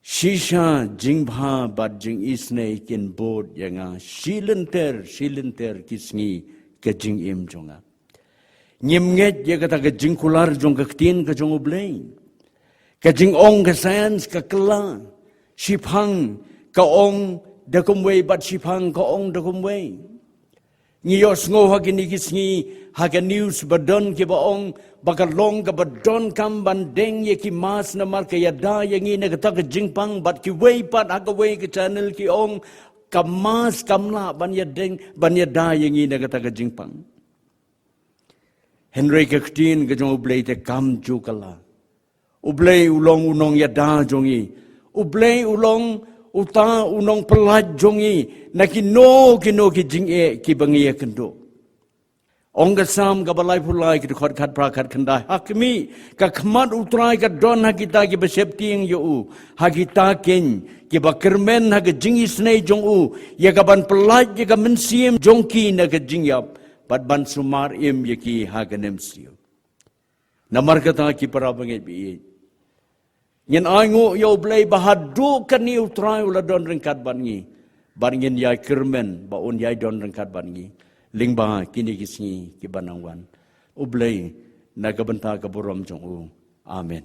Shisha jingbha bad jingisynei kin bud ïa nga, shi lynter, shi lynter ki sngi ka jingim jong nga. Ngim ngeit ïa kata ka jingkular jong ka ktien ka jong U Blei. Ka jingong ka science ka kylla, shiphang ka ong da kumwei bad shiphang ka ong da kumwei. Ngi ïohsngew ha kine ki sngi ha ka news ba don kiba ong ba ka long kaba donkam ban deng ïa ki mask namar ka ïada ïa ngi na kata ka jingpang, bad kiwei pat ha kawei ka channel ki ong ka mask kam lah ban ïadeng, ban ïada ïa ngi na kata ka jingpang. Hynrei ka ktien ka jong U Blei te kam ju kylla. U Blei u long u nongïada jong ngi. U Blei u long uta u nongpyllait jong ngi na kino kino ki jingeh kiba ngi ïakynduh. Ong ka Salm kaba laiphew lai, ka dkhot khatphra khatkhyndai: Ha khmih, ka khmat U Trai ka don ha kita kiba sheptieng ïa u, ha kita keiñ kiba kyrmen ha ka jingisynei jong u, ïa ka ban pyllait ïa ka mynsiem jong ki na ka jingïap, bad ban sumar im ïa ki ha ka nemsniew. Namar kata, ki para bangeit ba ïeit, ngin ainguh ïa U Blei ba haduh kane U Trai u la don ryngkat bad ngi, bad ngin ïai kyrmen ba un ïai don ryngkat bad ngi lyngba kine ki sngi kiba nang wan. U Blei na ka bynta ka burom jong u. Amen.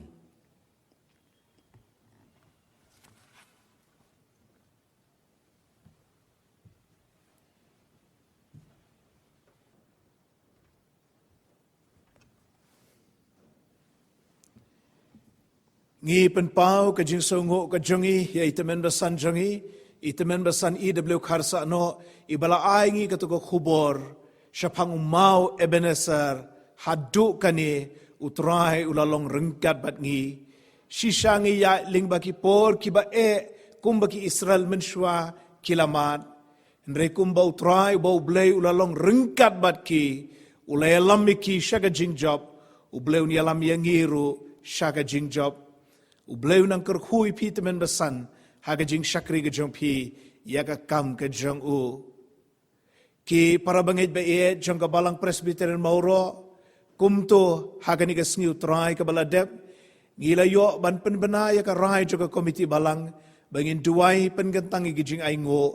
Ngi pynpaw ka jingsngewnguh ka jong ngi ïa i tymmen basan jong ngi, i tymmen basan E W Kharsahnoh, iba la ai ngi kato ka khubor shaphang u maw Ebenezer: Haduh kane U Trai u la long ryngkat bad ngi. Shisha ngi ïaid lyngba ki por kiba eh, kumba ki Israel mynshuwa ki la mad. Hynrei kumba U Trai, uba U Blei u la long ryngkat bad ki, u la ïalam ïa ki sha ka jingjop, U Blei un ïalam ïa ngi ruh sha ka jingjop. U Blei un nang kyrkhu ïa phi tymmen basan ha ka jingshakri ka jong phi ïa ka kam ka jong u. Ki para bangeit ba ïeit jong ka Balang Presbyterian Mawroh, kumto ha kane ka sngi U Trai kaba la dep, ngi la ïoh ban pynbna ïa ka rai jong ka komiti balang ba ngin duwai pynkyntang ïa ki jingainguh.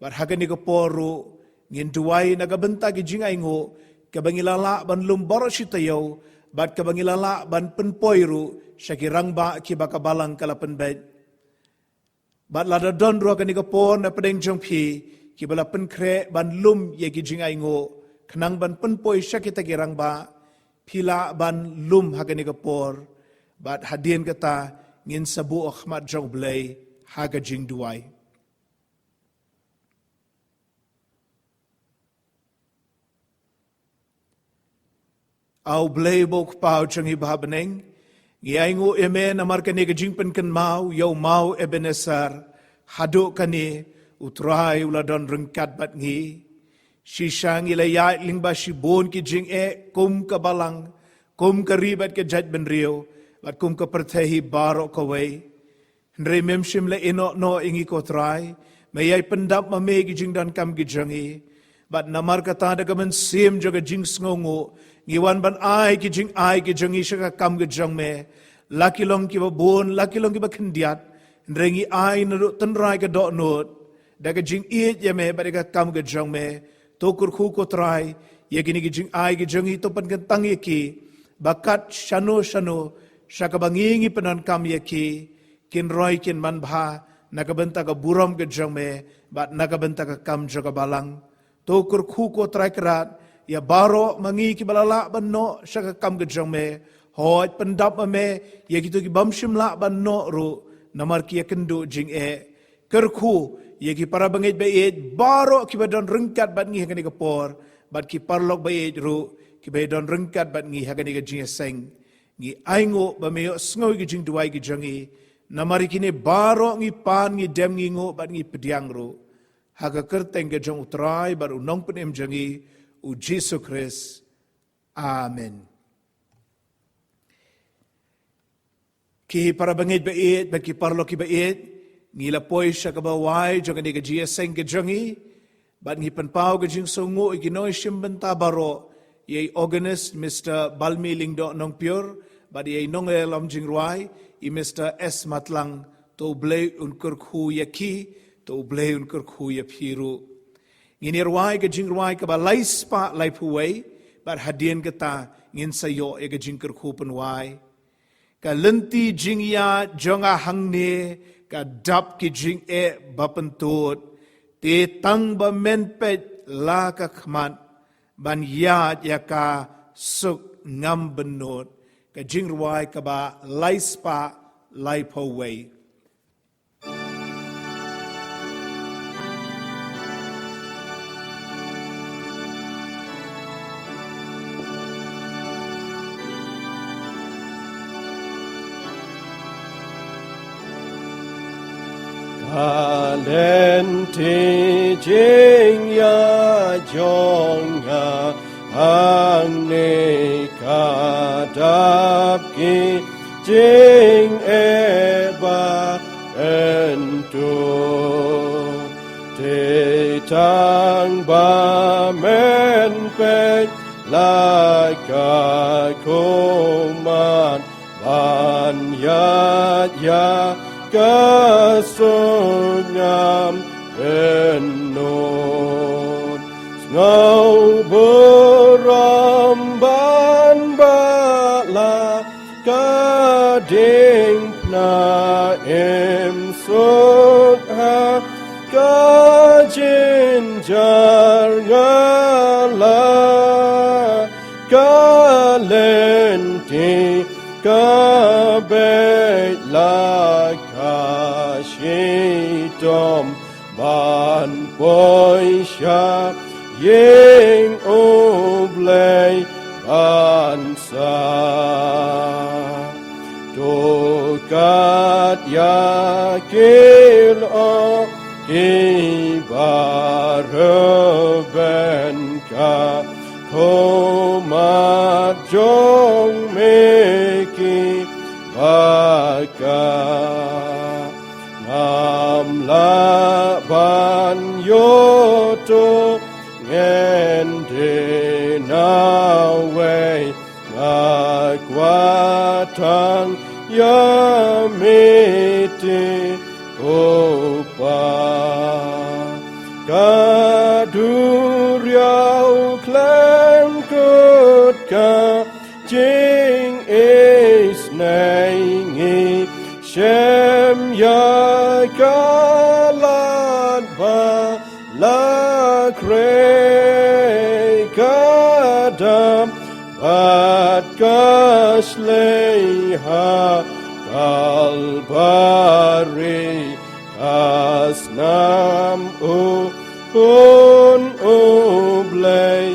Bad ha kane ka por ruh ngin duwai na ka bynta ki jingainguh kaba ngi la lah ban lum baroh shi taïew, bad kaba ngi la lah ban pynpoi ruh sha ki rangbah kiba ka balang ka la pynbeit. Bad lada don ruh ha kane ka por na pdeng jong phi kiba la pynkhreh ban lum ïa ki jingainguh khnang ban pynpoi sha kita ki rangbah, phi lah ban lum ha kane ka por. Bad hadien kata ngin sa buh ha khmat jong U Blei ha ka jingduwai. A U Blei uba U Kpa jong ngi uba ha bneng, ngi ainguh ïa me namar kane ka jingpynkynmaw ïa u maw Ebenezer: Haduh kane U Trai u la don ryngkat bad ngi. Shisha ngi la ïaid lyngba shibun ki jingeh kum ka balang, kum ka ri bad ka jaitbynriew, bad kum ka pyrthei hi baroh kawei. Hynrei mem shym la ïehnoh noh ïa ngi, ko Trai. Me ïai pyndap ma me ki jingdonkam ki jong ngi. Bad namar kata, da ka mynsiem jong ka jingsngewnguh, ngi wan ban ai ki jingai ki jong ngi sha ka kam ka jong me. La ki long kiba bun, la ki long kiba khyndiat, hynrei ngi ai naduh tynrai ka dohnud da ka jingïeit ïa me bad ïa ka kam ka jong me. To kyrkhu ko Trai ïa kine ki jingai ki jong ngi, to pynkyntang ïa ki ba kat shano shano sha kaba ngi ngi pyndonkam ïa ki, kin roi kin manbha na ka bynta ka burom ka jong me bad na ka bynta ka kam jong ka balang. To kyrkhu ko Trai Kynrad ïa baroh ma ngi kiba la lah ban noh sha ka kam ka jong me. Hooid, pyndap ma me ïa kito ki bym shym lah ban noh ruh namar ki ïakynduh jingeh. Kyrkhu ïa ki para bangeit ba ïeit baroh kiba don ryngkat bad ngi ha kane ka por, bad ki paralok ba ïeit ruh kiba don ryngkat bad ngi ha kane ka jingïaseng. Ngi ainguh ba me ïohsngew ïa ki jingduwai ki jong ngi. Namar ïa kine baroh ngi pan, ngi dem, ngi nguh bad ngi pdiang ruh ha ka kyrteng ka jong u Trai bad u Nongpynim jong ngi, u Jisu Khrist. Amen. Ki para bangeit ba ïeit bad ki paralok kiba ïeit, ngi la poi sha kaba wai jong kane ka jingïaseng ka jong ngi, bad ngi pynpaw ka jingsngewnguh ïa ki nongshim bynta baroh, ïa i organist Mister Balmi Lyngdoh Nongpyiur, bad ïa i nongïalam jingrwai i Mister S Matlang. To U Blei un kyrkhu ïa ki, to U Blei un kyrkhu ïa phi ruh. Ngin ïa rwai ka jingrwai kaba lai spah laiphew wei, bad hadien kata ngin sa ïoh ïa ka jingkyrkhu pynwai. Ka lynti jingïaid jong nga hangne ka dap ki jingeh ba pyntud. Te tang ba men peit la ka khmat ban ïaid ïa ka suk ngam bynnud. Ka jingrwai kaba lai spah laiphew wei. Ka lynti jingïaid jong nga hangne ka dap ki jingeh ba pyntud. Te tang ba men peit la ka khmat ban ïaid ïa ka suk ngam bynnud. Sngewburom ban bud la ka diengphna, im suk ha ka jynjar, nga la ka lynti ka beit la ka shitom ban poi sha ïing U Blei ban sah. To kat ïa ki lyoh kiba rben, ka khmat jong me kiba kat. Ngam lah ban ïoh to ngan die nawei, nga kwah tang ïa me te ko Pa. Ka duriaw khlem kut ka jingisynei, ngi shem ïa ka lad ba la khreh. Ka dap bad ka shlei ha Kalbari, ka snam U Khun U Blei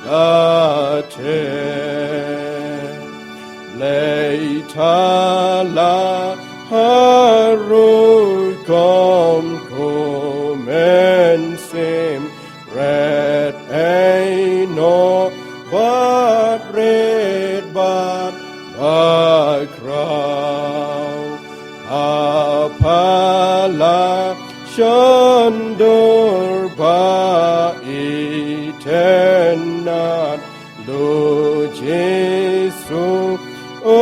la theh. Leit ha la ha rukom ko mynsiem, rit ei noh bad rit bad bakhraw. Ha pala shon dur ba itynnad, Lord Jisu, O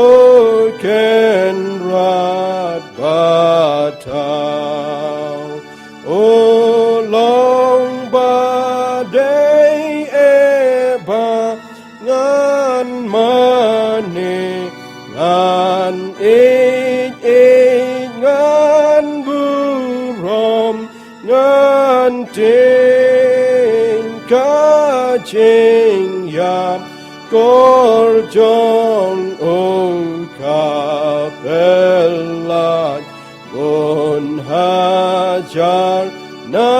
ken Mane ngan ïeit ïeit ngan burom ngan tieng ka jingïap kor jong u ka pynlait bun hajar na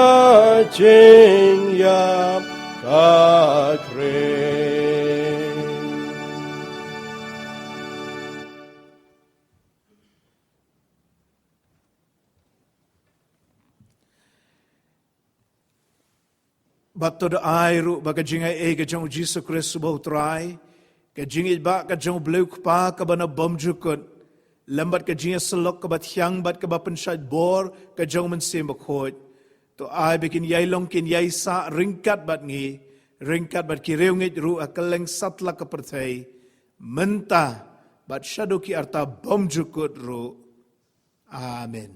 jingïap ka Khrist. Bad to da ai ruh ba ka jingaiei ka jong u Jisu Khrist uba u Trai, ka jingïeit ba ka jong u Blei u Kpa kaba na bymjukut, lem bad ka jingïasyllok kaba thiang bad kaba pynshait bor ka jong u Mynsiem Bakhuid, to ai ba kin ïai long kin ïai sah ryngkat bad ngi, ryngkat bad ki riewngeit ruh ha kylleng satlak ka pyrthei, mynta bad shaduh ki arta bymjukut ruh. Amen.